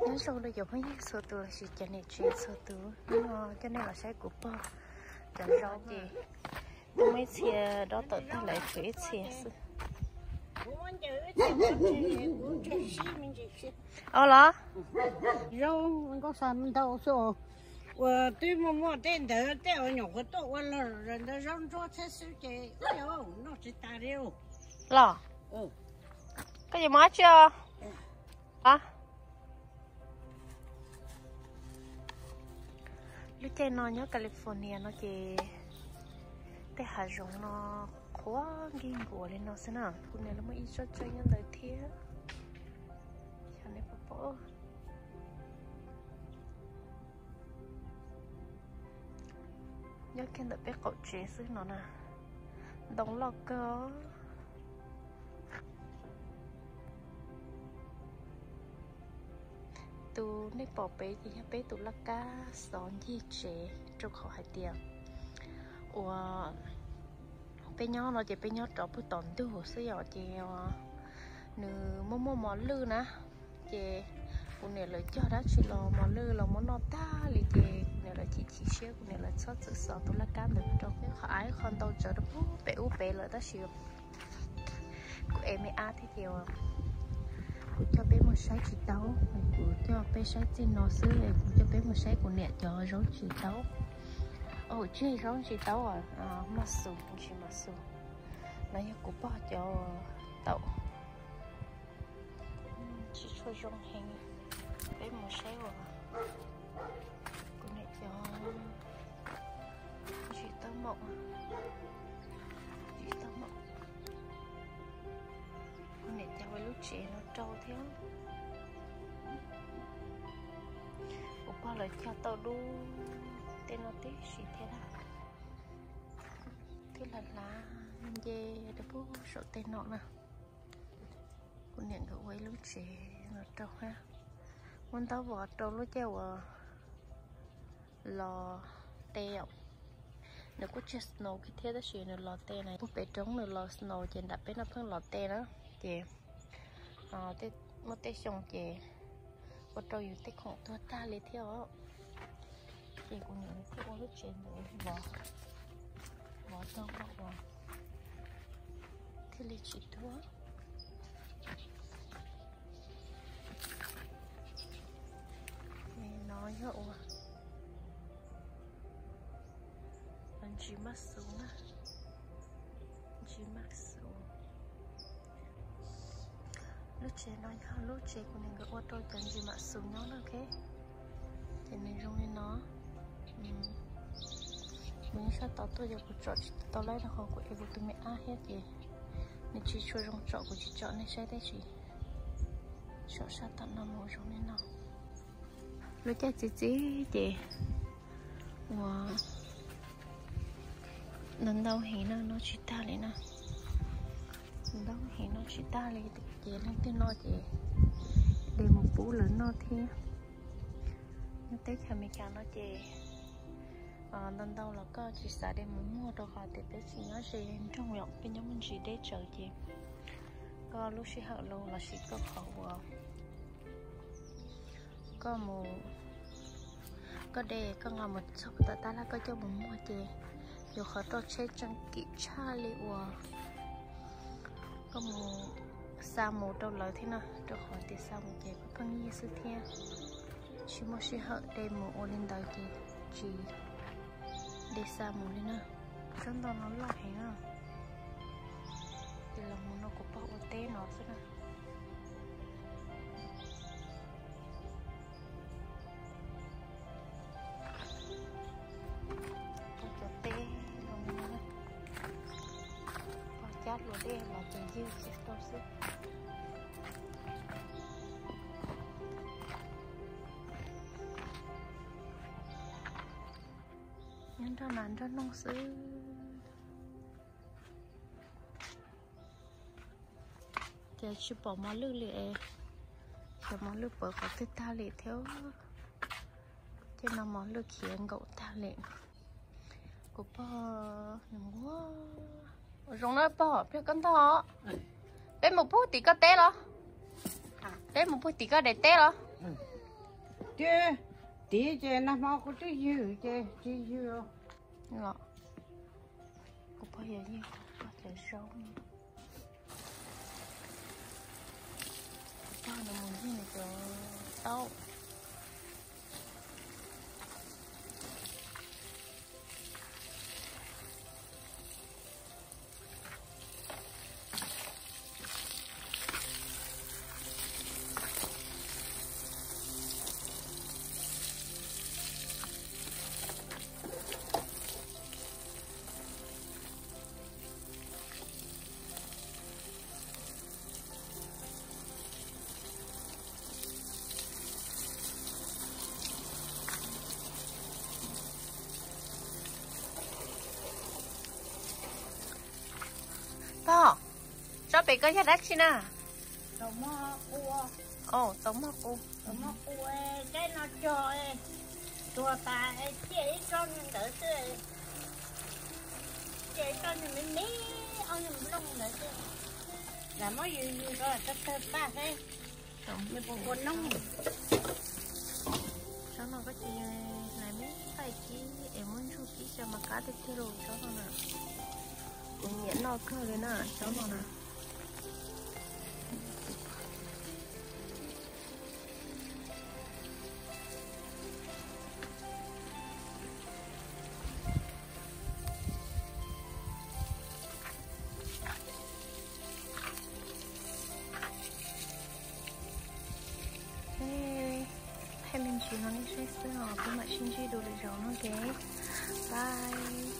Nyob zoo rau cov phooj ywg txhua tus lossis cov niam tsev txhua tus, hnub no coj nej los saib kuv pog cov zaub ces twb muab ib txhia dob tawm tag lawm, tshuav ib txhia xwb. Os los? Zaub nkauj xa ntau xwb, uas twb muaj muaj tej ntawd tej uas nyuam qhuav tuaj ua los ntawd zaub ntsuab thiab xwb ces noj tsis tas li. Los? Koj yuav mus dab tsi os? A, lub caij no nyob California no ces tej hav zoov no qhuav nkig nkuav li no xwb na. Kuv niam lawv muaj ib tsob tseeb nyob ntawd thiab, xyov nej puas pom. Nyob kiag ntawm peb qaum tsev xwb no na, ntoo loj kawg. Tus nej pom pem ces yog peb tus laj kab xov ncig tsev, rau qhov hais tias uas peb nyob no ces peb nyob rov puag tom ntug xwb yom, ces nws muaj muaj mos lwj na. Ces kuv niam lawv cog dab tsi los mos lwj los muab noj tag li, ces kuv niam lawv chim chim siab, kuv niam lawv txhob txwm xov tus laj kab ntawd rau peb qhov av ib qho ntau tsawv rau pem ub pem lawm tab sis kuv ev me ab thiab ces kuv coj peb mus saib tsis tau, kuv coj peb saib txij no xwb es kuv coj peb mus saib kuv niam cov zaub ntsis taub. Au, tsis zaub ntsis taub, mas xus, ntsis mas xus. No yog kuv pog cov taum, tsis tshua zoo heev. Peb mus saib uas kuv niam cov ntsis taub maum, ntsis taub maum. Kuv niam cov ua lub tsev no rau thiab. Kuv pog lawv cog tau dub tej no tib si thiab na. Twb hlav hlav nce rau pug saum tej no na. Kuv niam nkawd ua ib lub tsev no rau hab. Muab ntaub vov rau lub caij uas los te os. Nws kuj tsis snow kiag thiab tab sis nws los te na. Puag pem roob nws los snow ces nram peb no pheej los te na. Ces muaj tej xyoo ces ua rau yus tej khoom tuag tag li thiab os. Ces kuv niam thiaj ua lub tsev ntawd vov, vov tau ua thiaj li tsis tuag. No yog ua ntsis maj xus na, ntsis maj xus. Lub tsev no yog lub tsev kuv niam nkawd ua rau cov ntsis maj xus nyob na, ok. Ces nws zoo li no. Kuv yeej sab tod tuaj ces kuv tsom tsis tau lawm rau qhov kuv ev kuv tus me ab thiab ces nws tsis tshua zoo tsom, kuv tsis tsom nej saib tab sis tsom sab tom no mus zoo li no. Lub caij txiv txiv ces ua ntau ntau heev no, no tsis tag li na. Ntau heev no tsis tag li ces leej twg noj ces de mus pub lawv noj thiab. Nyob teb chaws Amelikas no ces ntau ntau los koj tsis xav de mus muag rau qhov tias peb tsis nyob ze nroog yom, peb nyob muaj ntsis deb tsawv ces koj lub sij hawm los lossis koj qhov uas koj mus, koj de koj nqa mus txog puag tom tab laj koj coj mus muag ces yuav qhov rau tsheb tseem kim tshaj li uas koj mus xa mus rau lawv thiab na, rau qhov tias xa mus ces pheej yig xwb thiab tsis muaj sij hawm de mus ua li ntawd ces tsis de xa mus li na. Tsob ntoo no loj heev na. Ces los mus no kuv pog ua teb no xwb na. Pog cov teb no, pog cab hluas dej los ces ywg kiag rau xwb. Nyob nrog nas nrog noog xwb. Ces tsis pom mos lwj li es, xyov mos lwj pawv qhov twg tag li thiab. Ces no mos lwj khiav nkaum tag li. Kuv pog nws nquag. Ua zoo na pog, pliag koj ntog. Peb mus pug tim koj teb los? Peb mus pug tim koj daim teb los? Tiag, tiv ces nag hmo kuv twb ywg ces tsis ywg los. Kuv pog yog ywg cov zaub, kuv pog no mus ywg nws cov taub. Pog, tsob pem ko yog dab tsi na? Tau mog qu, tsob no cog, tuag tas ciaj ib tsob ntawd xwb, ciaj ib tsob me me, ob nyuag nplooj ntawd xwb. Lam muab yws yws rau tawg tawg paj saib nws puas kua noob. Tsob no koj cia li hlais me paj kib es muab ntsuag kib xyaw mas qab tiag tiag li tsob no na. Kuv nyiam noj kawg li na tsob no na. Thaij me ntsis no nej saib xwb os, peb mam sib ntsib dua lwm zaus no, ok, bye.